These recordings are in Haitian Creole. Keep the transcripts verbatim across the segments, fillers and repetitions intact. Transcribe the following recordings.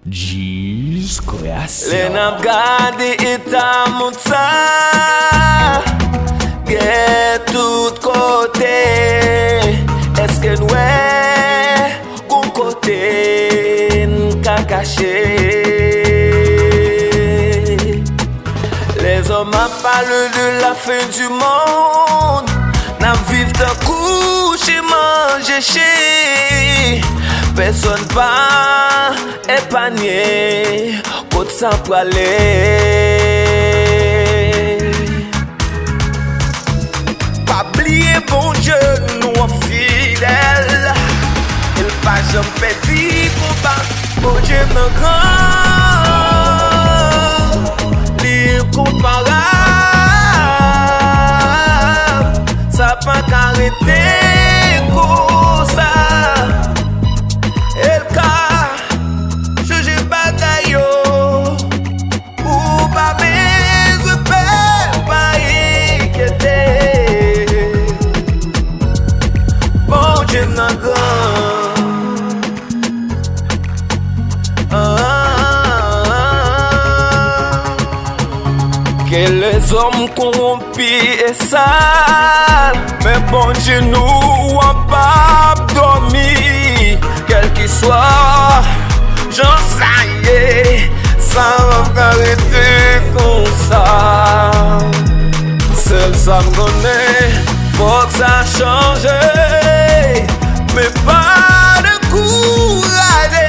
G's Création. Lè n ap gade eta mond sa, gè tout kote. Èske n wè gon kote n ka kache? Les hommes parlent de la fin du monde. N ap viv tankou chen manje chen. Pèsonn pa epanye. Kot sa prale? Pa bliye Bondye nou an fidèl. E l pa janm pèdi konba. Bondye m nan gran, li enkonparab. Sa pa ka rete konsa. E l ka chanje bagay yo. Ou pa bezwen pè, pa enkyete. Bondye m nan gran. Ah, ah, ah. Ke lèzòm kowonpi e sal, men Bondye nou an p ap dòmi. Kèlkeswa jan sa ye, sa p ap ka rete konsa. Sèl sa m konnen, fòk sa chanje. Men pa dekouraje,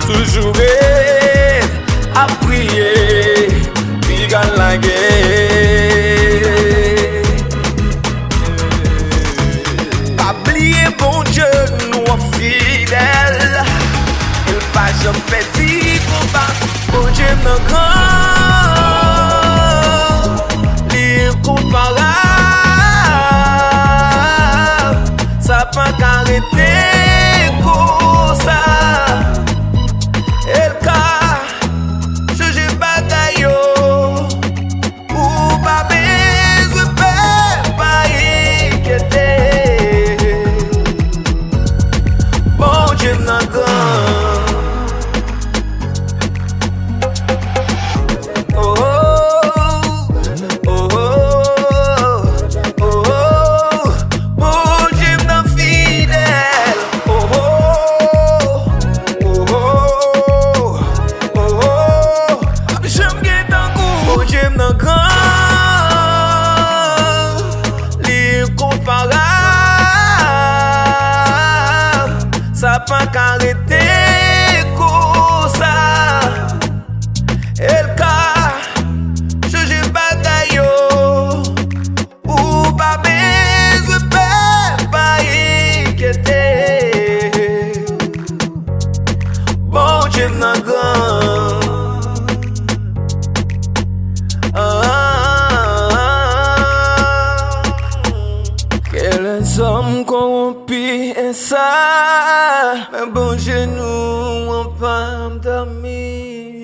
toujou ret ap priye, piga n lage. Pa bliye Bondye nou an fidèl. E l pa janm pèdi konba. Bondye m nan gran, li enkonparab. Sa pa ka rete konsa. E l ka chanje bagay yo. Ou pa bezwen pè, pa enkyete. Bondye m nan gran. Oh, oh, oh, oh, oh, oh. Bondye m nan fidèl. Oh, oh, oh, oh, oh, oh. P ap janm gen tankou. Bondye m nan gran, li enkonparab. Sa pa ka rete konsa. E l ka chanje bagay yo. Ou pa bezwen pè, pa enkyete. Bondye m nan gran. Ah, ah, ah. Ke lèzòm kowonpi e sal, men Bondye nou an p ap dòmi.